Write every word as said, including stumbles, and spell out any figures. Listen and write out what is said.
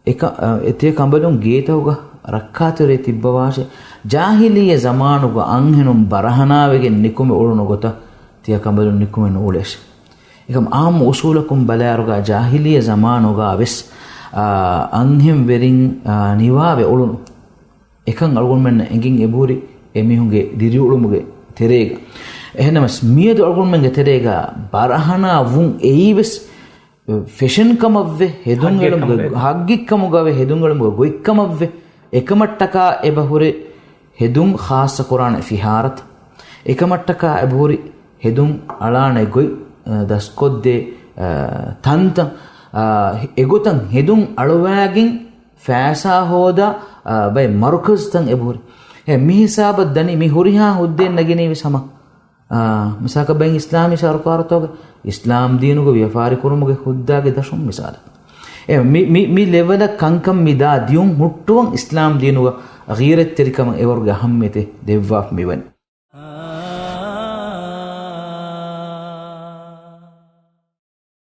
އެކަ-، އެ ތިޔަ ކަނބަލުން ގޭތަކުގަ ރައްކާތެރޭ ތިއްބަވާށޭ. ޖާހިލިއްޔަ ޒަމާނުގަ އަންހެނުން ބަރަހަނާވެގެން ނިކުމެ އުޅުނު ގޮތަށް ތިޔަ ކަނބަލުން ނިކުމެ ނުއުޅޭށޭ. އެކަމް އާއްމު އުސޫލަކުން ބަލާއިރުގަ ޖާހިލިއްޔަ ޒަމާނުގަ ވެސް، އާ، އަންހެން ވެރިން، އާ، ނިވާވެ އުޅުނު. އެކަން އަޅުގަނޑުމެންނަށް އެނގިން އެބަހުރި އެމީހުންގެ ދިރިއުޅުމުގެ ތެރޭގަ. އެހެންނަމަވެސް މިއަދު އަޅުގަނޑުމެންގެ ތެރޭގަ ބަރަހަނާ ވުން އެއީ ވެސް ފެޝަން ކަމަށްވެ، ހެދުން އެޅުމުގެ، ހައްގެއްކަމަށްވެ. ހައްގެއްކަމުގަވެ، ހެދުން އެޅުމުގެ ގޮތްކަމަށްވެ. އެކަމަށްޓަކާ އެބަހުރި ހެދުން ޚާއްޞަ ކުރާނެ ފިހާރަތައް. އެކަމަށްޓަކާ އެބަހުރި ހެދުން އަޅާނެ ގޮތް، އަ، ދަސްކޮށްދޭ، އަ، ތަންތަން، އަ، އެގޮތަށް ހެދުން އަޅުވާގެން ފައިސާ ހޯދާ، އަ، ބައެއް މަރުކަޒްތައް އެބަހުރި. އެ މި ހިސާބަށް ދަނީ މި ހުރިހާ ހުއްދައެއް ނެގެނީ ވެސް ހަމަ، އާ، މިސާލަކަށް ބައެއް އިސްލާމީ ސަރުކާރުތަކުގެ އިސްލާމް ދީނުގެ ވިޔަފާރި ކުރުމުގެ ހުއްދައިގެ ދަށުން މިސާލަކަށް. އެ މި، މި، މި ލެވެލަށް ކަންކަން މި ދާ ދިޔުން ހުއްޓުވަން އިސްލާމް ދީނުގަ ޣީރަތްތެރިކަމަށް އެވަރުގެ އަހައްމިއްޔަތެއް ދެއްވާފަ މިވަނީ.